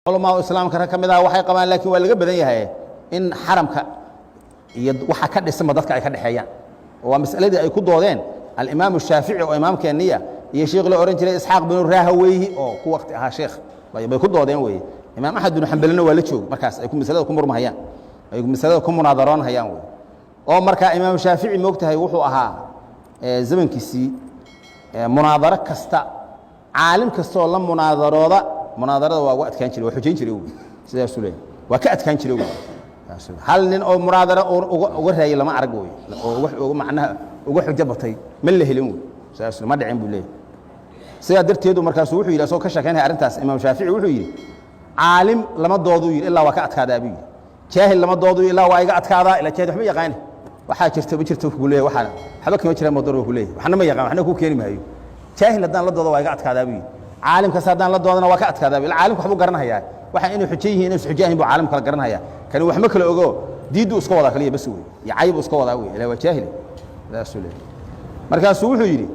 Culamaa islaamka rag ka mid ah waxay qabaan, laakiin waa laga badan yahay, in xaramka iyo waxa ka dhisanba dadka ay ka dhexeeyaan. Oo waa masaladii ay ku doodeen Alimaamu Shaafici oo imaamkeenniya iyo sheekh la ohan jiray Isxaaq binu Rahaweyhi oo ku waqti ahaa sheekh bay ku doodeen weye. Imaam Axmed binu Xambalina waa la joog markaas ay masalada ku murmahayaan, ay masalada ku munaadaroonhayaan wey. Oo markaa Imaam Shaafici, moogtahay, wuxuu ahaa zamankiisii munaadaro kasta, caalim kastaoo la munaadarooda, munaadarada waa uga adkaan jiray, waa xujayn jiray wey. Sidaasuu leeyahy, waa ka adkaan jiray wey. Hal nin oo munaadaro uga raayay lama arag wey, oo macnaha uga xujo batay ma la helin wey. Sidaas ma dhicin buu leeyahy. Sidaa darteedu markaasuu wuxuu yidhi, asagoo ka sheekaynaya arrintaas, Imaam Shaafici wuxuu yidhi: "Caalim lama dooduu," yidhi, "ilaa waa ka adkaadaa," buu yidhi. "Jaahil lama dooduu ilaa waa iga adkaadaa." Ilaa jaahil waxma yaqaani, waxaa jirta ma jirto ku leeyahy, waxaa waxba kama jiraan moodor ku leeyahy, waxna ma yaqaan, waxna ku keeni maayo. Jaahil haddaan la doodo waa iga adkaadaa buu yidhi. Caalimkaas haddaan la doodana waa ka adkaadaa. Ila caalimku waxbuu garanayaa, waxa inay xujo yihiin, inaysan xujo ahayn buu caalimku kala garanhayaa. Kani wax ma kala ogo, diiddu iska wadaa kaliya bas wey, iyo caybu iska wadaa wey, ilaa waa jaahil, saasuu leeyahy. Markaasuu wuxuu yidhi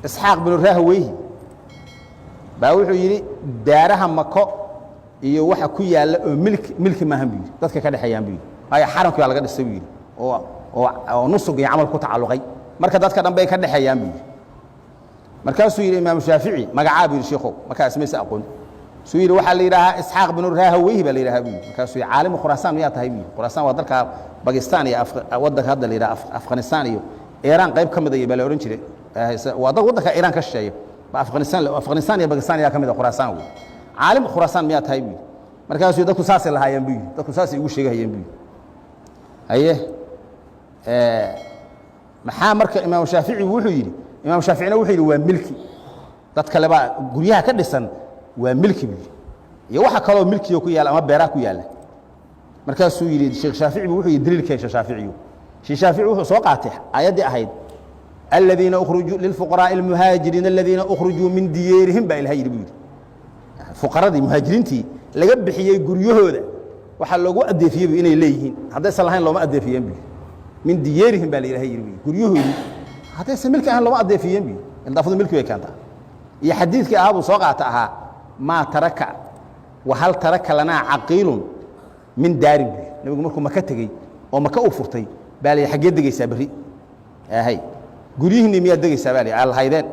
Isxaaq binu Rahaweyhi baa wuxuu yidhi: "Daaraha Mako iyo waxa ku yaalla oo milki, milki maahan," buu yidhi, "dadka ka dhexeeyaan," buu yidhi. "Waayo xaramkii baa laga dhisay," buu yidhi, oo nusug iyo camal ku tacalluqay, marka dadka dhan bay ka dhexeeyaan, buu yidhi. Markaasuu yidhi Imaamu Shaafici: "Magacaa?" buu yidhi sheikhow. Markaas mayse aqoon. Suu yidhi: "Waxaa la yidhaahaa Isxaaq binu Rahaweyhi baa la yidhahaa," buu yidhi. Markaasuu yidhi: "Caalimu Khuraasaan miyaa tahay?" buu yidhi. Khuraasaan waa dalka Bakistan iyo waddanka hadda la yidhaha Afghanistan iyo Iiraan qayb ka mid aya baa la odhan jiray. Waa dad waddanka Iiraan ka shisheeya ba Afghanistan, Afghanistan iyo Bakistan ayaa ka mid a Khuraasaan wey. "Caalim Khuraasaan miyaa tahay?" buu yidhi. Markaasuu yidhi: "Dadku saasay lahaayeen," buu yidhi, "dadku saasay igu sheegahayeen," buu yidhi. Haye, maxaa marka Imaam Shaafici wuxuu yidhi, Imaam Shaaficina wuxuu yidhi waa milki, dad kale baa guryaha ka dhisan, waa milki buu yidhi, iyo waxa kaloo milkiga ku yaalla ama beeraha ku yaalla. Markaasuu yidhi Sheekh Shaafici bu wuxuu yidhi: "Daliilkeen, Sheekh Shaaficiyu." Sheekh Shaafici wuxuu soo qaatay aayaddii ahayd "الذين أخرجوا للفقراء المهاجرين الذين أخرجوا من ديارهم" baa Ilahay yidhi buu yidhi. Fuqaradii muhaajiriintii laga bixiyey guryahooda waxaa loogu adeefiyey bu inay leeyihiin, haddaysan lahayn looma adeefiyeen bu yidhi. "من ديارهم" baa la Ilahay yidhi bu yidhi. Guryahoodii haddaysan milki ahayn looma adeefiyeen bu yidhi. Idaafadu milki bay keentaa. Iyo xadiidkii ahaa buu soo qaata ahaa "ما ترك وهل ترك لنا عقيل من دار" bu yidhi. Nabigu markuu Maka tegey oo Maka uu furtay baa la yidhi: "Xaggee degaysaa berri? Ahay, guryihiinni miyaad degaysaa?" baa la yidhi, "Aa lahaydeen."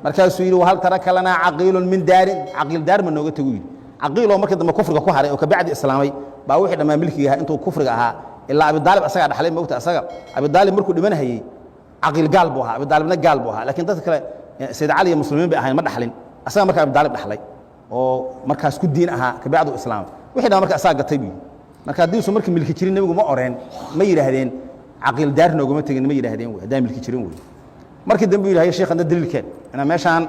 Markaasuu yidhi: "وهل ترك لنا عقيل من دار?" Caqiil daar ma nooga tegu yidhi. Caqiil oo markii dambe kufriga ku haray oo kabacdi islaamay baa wixii dhammaa milkiga ahaa intuu kufriga ahaa, ilaa Abidaalib asagaa dhaxlay, mogta. Asaga Abidaalib markuu dhimanahayey Caqiil gaal buu ahaa, Abidaalibna gaal buu ahaa, laakiin dadka kale, Sayid Cali iyo muslimiin bay ahayn, ma dhaxlin. Asaga marka Abidaalib dhaxlay oo markaas ku diin ahaa, kabacdu islaamay, wixii dhammaa marka asagaa gatay buu yidhi. Marka haddii usan markii milki jirin, nebigu ma oreen, ma yidhaahdeen "Caqiil daar noogama tegin", ma yidhaahdeen wey haddaan milki jirin wey. Markii dambe u yidhi: "Haye sheekh, hadda daliilkeen inaa meeshaan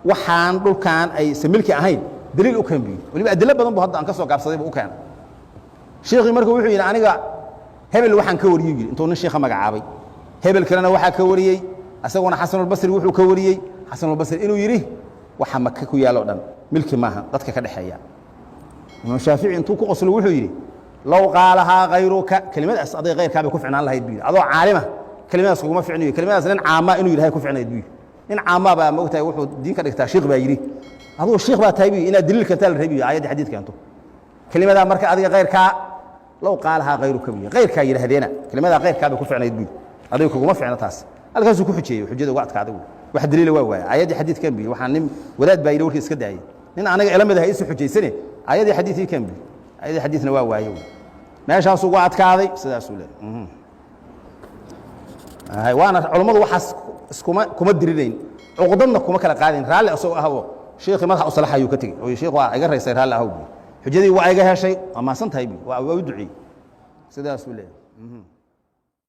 waxaan dhulkaan aysan milki ahayn daliil u keen," buu yidhi. Weliba adilo badan bu hadda aan ka soo gaabsaday buu u keenay sheekhii. Marka wuxuu yidhi: "Aniga hebel waxaan ka wariyey," yidhi, intuu nin sheekha magacaabay, "hebel kalena waxaa ka wariyey, asaguna Xasanulbasri wuxuu ka wariyey Xasanulbasri inuu yidhi waxa Maka ku yaalo dhan milki maaha, dadka ka dhexeeya." Imaam Shaafici intuu ku qoslo wuxuu yidhi: "لو قالها غيرك", kelimadaas aday kayrkaa bay ku ficnaan lahayd, buu yidhi. "Adoo caalima kelimadaas kuguma ficnayo, kelimadaas nin caamaa inuu yidhahay ku ficnayd," buu yidhi. Nin caamaa baa, mogtahay, wuxuu diin ka dhigtaa shiikh baa yidhi. "Aduu shiikh baa tahay," buu yidhi, "inaad daliil keentaa la rabi, aayaddii xadiid keento. Kelimadaa marka adiga kayrkaa, لو قالها غيرك," buu yidhi, "kayrkaa yidhaahdeena kelimadaa kayrkaa bay ku ficnayd," buu yidhi, "adiga kuguma ficno taas." Halkaasuu ku xujeeyey, xujada uga adkaaday. Wax daliila waa waaya. Aayaddii xadiidkan buu yidhi, waxaa nin wadaad baa yidhi, warkii iska daayey, nin aniga ila mid ah isu xujaysane, aayadii xadiidkii kan buu yidhi. Aayadii xadiidna waa waaye, meeshaasuu uga adkaaday, sidaasuu leeyahay. Waana culammadu waxaas iskuma kuma dirinayn, cuqdadna kuma kala qaadayn. Raalli asagoo ahbo sheekii madaxa u salaxayuu ka tegey oo sheekh waa iga raysay, raalli ahow buy, xujadii waa iga heshay, waa maasan tahay buy, waa u duceeyey, sidaasuu leeyahay.